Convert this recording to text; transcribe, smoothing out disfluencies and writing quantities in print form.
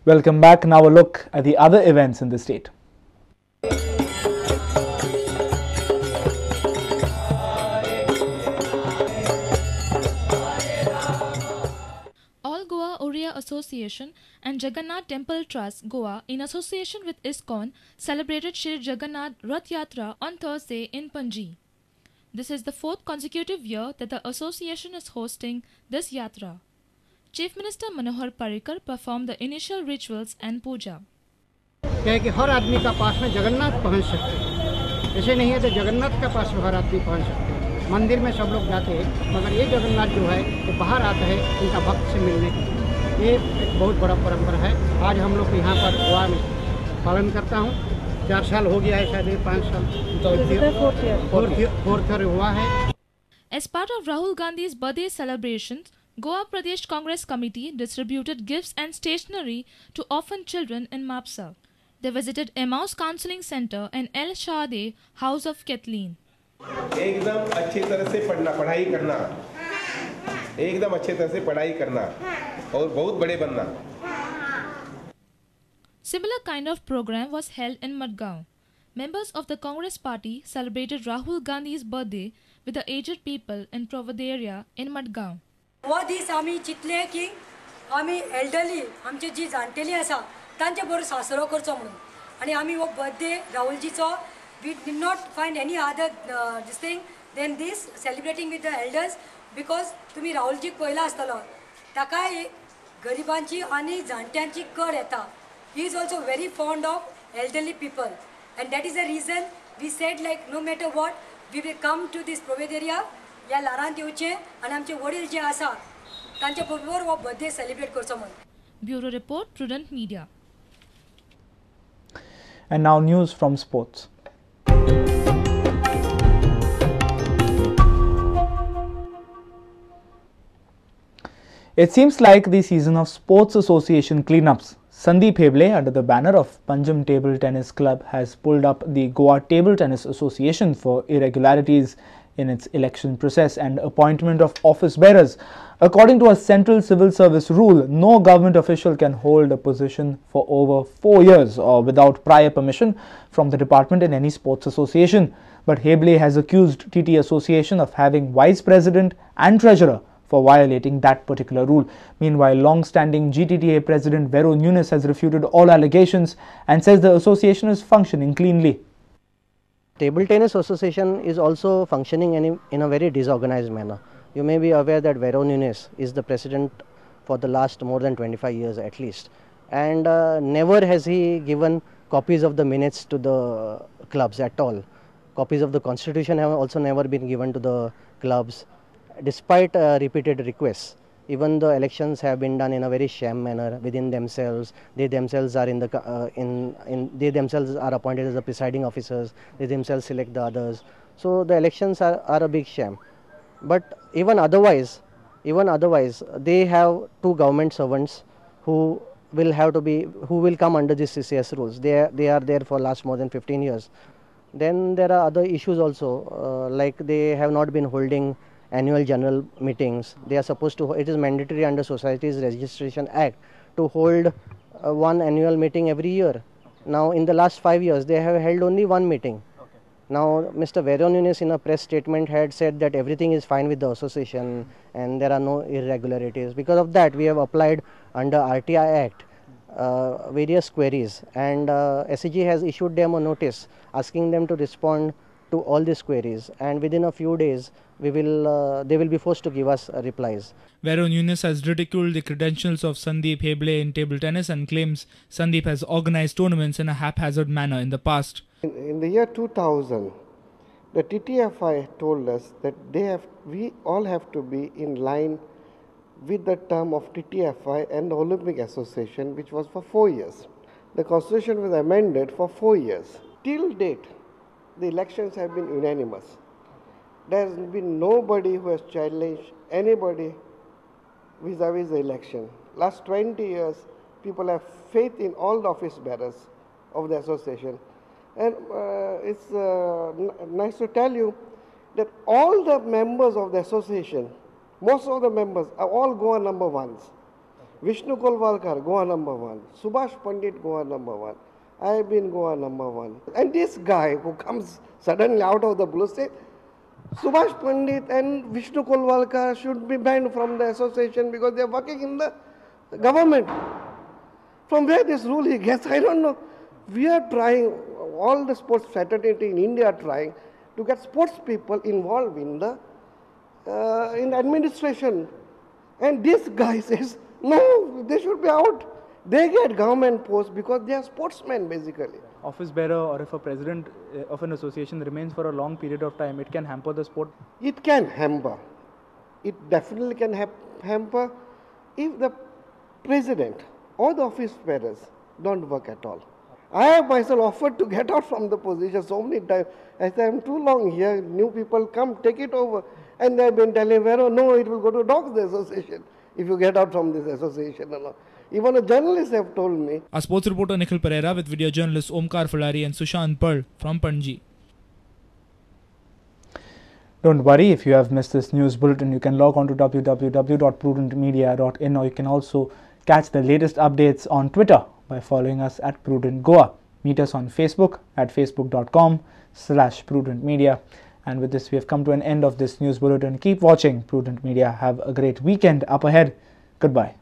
Welcome back. Now a look at the other events in the state. All Goa Oriya Association and Jagannath Temple Trust Goa, in association with ISKCON, celebrated Shri Jagannath Rath Yatra on Thursday in Panji. This is the fourth consecutive year that the association is hosting this yatra. Chief Minister Manohar Parrikar performed the initial rituals and puja. क्या है कि हर आदमी का pass में जगन्नाथ पहुंच सकते हैं, ऐसे नहीं है तो जगन्नाथ का पास में हर आदमी पहुंच सकते हैं। मंदिर में सब लोग जाते हैं, मगर ये जगन्नाथ जो है ये बाहर आता है इनका भक्त से मिलने के लिए। ये एक बहुत बड़ा परंपरा है। आज हम लोग यहाँ पर गोवा में पालन करता हूँ। 4 साल हो गया है, शायद ये 5 साल, फोर्थ ईयर हुआ है। As part of Rahul Gandhi's birthday celebrations, Goa Pradesh Congress Committee distributed gifts and stationery to orphan children in Mapsa. They visited Emmaus Counseling Center and El Shade House of Kathleen. एकदम अच्छी तरह से पढ़ना, पढ़ाई करना, एकदम अच्छे तरह से पढ़ाई करना और बहुत बड़े बनना। Similar kind of program was held in Madgaon. Members of the Congress party celebrated Rahul Gandhi's birthday with the aged people in Provaderia in Madgaon. हो दीस आमी चिंतले की आमी एल्डरली आमची जी जाणटेली आसा तांचे बरोबर सासरो करचो म्हणून, आनी आमी हो birthday राहुलजीचो we did not find any other this thing than this celebrating with the elders, because तुमी राहुलजीक पळयला आसतलो, ताकाय गरिबांची आनी जाणट्यांची कड येता. He is also very fond of elderly people and that is the reason we said like no matter what we will come to this Provedoria, ह्या ल्हारांत येवचें आनी आमचे वडील जे आसा तांचे बरोबर हो बर्थडे सेलिब्रेट करचो म्हणून. Bureau report, Prudent Media. And now news from sports. It seems like the season of sports association cleanups. Sandeep Heble, under the banner of Panjim Table Tennis Club, has pulled up the Goa Table Tennis Association for irregularities in its election process and appointment of office bearers. According to a central civil service rule, no government official can hold a position for over 4 years or without prior permission from the department in any sports association. But Heble has accused TT Association of having vice president and treasurer for violating that particular rule. Meanwhile, long-standing GTTA president Vero Nunes has refuted all allegations and says the association is functioning cleanly. Table Tennis Association is also functioning in a very disorganized manner. You may be aware that Vero Nunes is the president for the last more than 25 years at least, and never has he given copies of the minutes to the clubs at all. Copies of the constitution have also never been given to the clubs, despite repeated requests. Even the elections have been done in a very sham manner within themselves. They themselves are they themselves are appointed as the presiding officers. They themselves select the others. So the elections are a big sham. But even otherwise, they have two government servants who will have to be, who will come under the CCS rules. They are there for last more than 15 years. Then there are other issues also, like they have not been holding annual general meetings. They are supposed to, it is mandatory under Societies Registration Act to hold one annual meeting every year. Now in the last 5 years they have held only one meeting. Okay. Now Mr. Vero Nunes in a press statement had said that everything is fine with the association and there are no irregularities. Because of that we have applied under RTI Act various queries, and SEG has issued them a notice asking them to respond to all these queries, and within a few days we will they will be forced to give us replies. Vero Nunes has ridiculed the credentials of Sandeep Heble in table tennis and claims Sandeep has organized tournaments in a haphazard manner in the past. In the year 2000, the TTFI told us that we all have to be in line with the term of TTFI and the Olympic Association, which was for 4 years. The constitution was amended for 4 years. Till date, the elections have been unanimous. There has been nobody who has challenged anybody vis-a-vis the election. Last 20 years, people have faith in all the office bearers of the association. And it's nice to tell you that all the members of the association, most of the members are all Goa number ones. Vishnu Kolwalkar, Goa number 1. Subhash Pandit, Goa number 1. I have been Goa number 1. And this guy who comes suddenly out of the blue says, Subhash Pandit and Vishnu Kolwalkar should be banned from the association because they are working in the government. From where this rule he gets, I don't know. We are trying, all the sports fraternity in India are trying to get sports people involved in the in administration. And this guy says, no, they should be out. They get government posts because they are sportsmen basically. Office bearer or if a president of an association remains for a long period of time, it can hamper the sport? It can hamper. It definitely can hamper if the president or the office bearers don't work at all. I have myself offered to get out from the position so many times. I said, I'm too long here, new people come, take it over. And they have been telling me, no, it will go to dogs, the association, if you get out from this association. And all. Even a journalist have told me. Our sports reporter Nikhil Pereira with video journalists Omkar Fulari and Sushant Pearl from Panji. Don't worry if you have missed this news bulletin. You can log on to www.prudentmedia.in, or you can also catch the latest updates on Twitter by following us at Prudent Goa. Meet us on Facebook at facebook.com/prudentmedia. And with this, we have come to an end of this news bulletin. Keep watching Prudent Media. Have a great weekend up ahead. Goodbye.